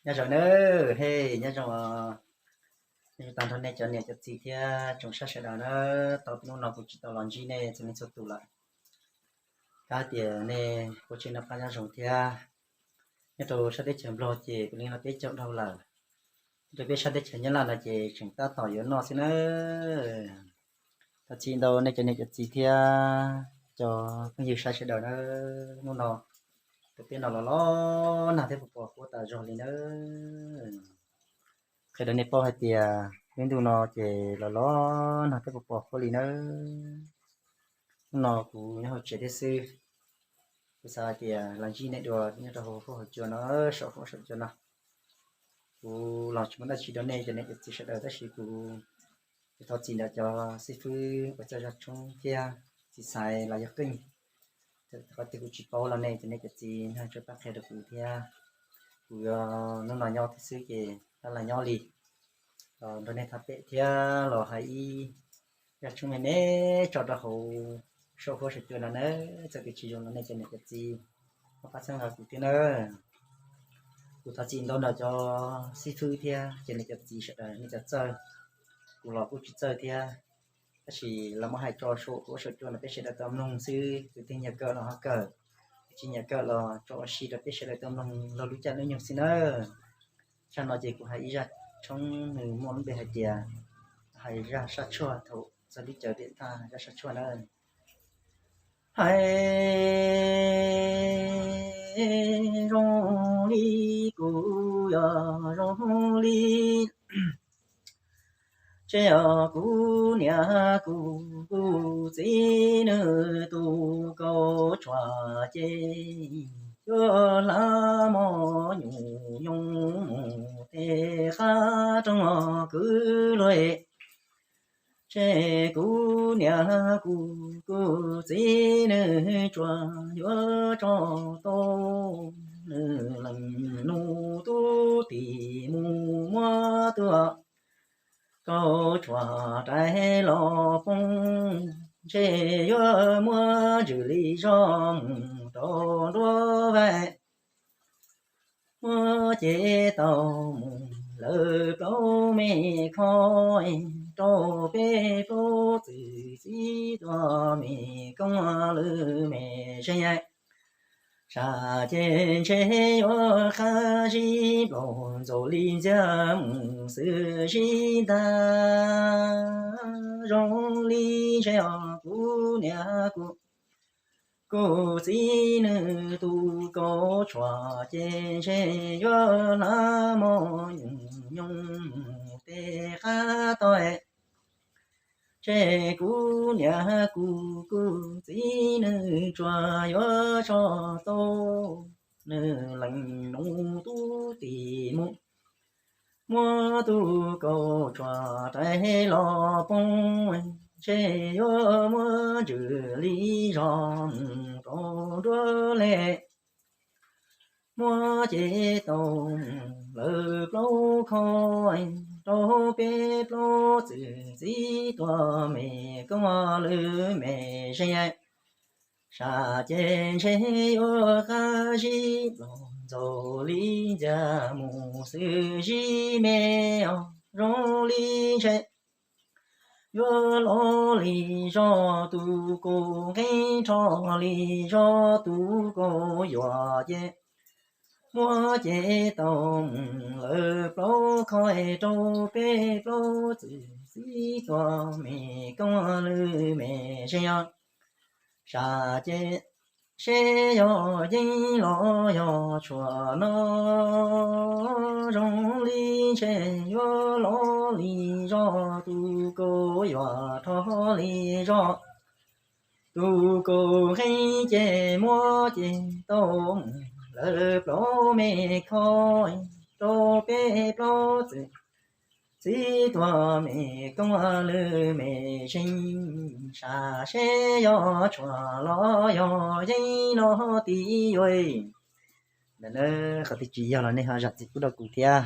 Nyob zoo nawb, he, nyob zoo, nyob zoo tag nrho nej cov niam cov txiv thiab tsoom saib sawv daws nawb. Tau hnub no kuv tsis tau los ntsib nej txhua leej txhua tus lawm. Kav tias nej ua tsev noj qab nyob zoo thiab. Nyob rau sab teb chaws Nplog ces kuv li no peb caug dhau lawm. Rau peb sab teb chaws Nyab Laj no ces tseem tab tom yuav noj xwb nawb. Thov txim ntau nej cov niam cov txiv thiab cov phooj ywg saib sawv daws nawb. Hnub no rau peb no los los nag thiab pos pos huab tas zog li nawb. Qhia rau nej paub hais tias lub ntuj no ces los los nag thiab pos pos huab li nawb. Hnub no kuv nyob hauv tsev thiab xwb. Kuv xav hais tias los ntsib nej dua nyob rau hauv huab hauv cua no, saum huab saum cua no. Kuv los tsis muaj dab tsi rau nej cov niam cov txiv sawv daws tab sis kuv thov txim ntawm cov xib fwb uas txawj zaj tshoob thiab txiv xaiv los yog qeej. Qhov twg kuv tsis paub los nej cov niam cov txiv nej tsuas pab qhia rau kuv thiab. Kuv yuav hnub no nyob thiab xwb ces tab los nyob li los nrog nej thov pem thiab los hais ib zaj tshoob me me tso rau hauv saum huab saum cua no nawb. Txawm tias tsis zoo los nej cov niam cov txiv ho pab txhawb nqa kuv thiab nawb. Kuv thov txim ntau ntawm cov xib fwb thiab cov niam cov txiv sawv daws nej cov txawj, kuv los kuj tsis txawj thiab. Tab sis los muab hais tso saum huab saum cua no peb sawv daws tau mloog xwb, tus twg nyiam kawm los ho kawm, tus tsis nyiam kawm los tso ua si rau peb sawv daws tau mloog laug lub caij lub nyoog xwb nawb. Zaj no ces kuv hais ib zaj tshoob nws muaj lub npe hais tias hais zaj sab tshuaj thaum txog lub caij tiam thaj zaj sab tshuaj nawb. Hais zoo li kuv yog zoo li, ces yog kuv niam kuv, kuv txiv nws tus kaus tshuam ces yuav hlab mos nyuj nyoos mus tej qab roob kwv luag. Ces kuv niam kuv, kuv txiv nws tsuas yuav tso tau nws leej nus tub tim mus muab tus kaus tshuam rais los poob, ntshe yuav muab ntsws li zog mus rau nruab vaim. Muab cev tau mus lawm plaub me khoj, rau peb plaub txwm txiv tuam me koob lwm me zeej. Sam ces ntshe yuav qab zib nplaum ntxaus li ntxiag mus xwb zib ntag. Zoo li ntshe os kuv niam kuv, kuv txiv nws tus kaus tshuam ces ntshe yuav hlab mos nyuj nyoos mus tej qab toj. Ces kuv niam kuv, kuv txiv nws tsuas yuav tso tau nws leej nus tub tim mus muab tus kaus tshuam rais los poob, ntshe yuav muab ntsws li zog mus rau nruab lej. Muab cev tau mus lawm plaub khoj, rau peb plaub txwm txiv tuam me koob lwm me zeej. Sam ces ntshe yuav qab zib nplaum ntxaus li ntxiag mus xwb zib me os. Zoo li ntshe yuav loj li zog tus kaus nqeeb, rho li zog tus kaus yuam ces muab cev tau mus lawm plaub khoj, rau peb plaub txwm txiv tuam me koob lwm me zeej. Sam ces seb yog yeeb los yog tshuam no, zoo li ntshe yuav loj li zog tus kaus yuam, rho li zog tus kaus nqeeb ces muab cev tau mus lawm plaub me khoj, rau peb plaub txwm txiv tuam me koob lwm me zeej. Sam seb yog tshuam los yog yeeb no tib yuav. Ntawm no qhov twg tsis yog los nej ho zam txim pub rau kuv thiab.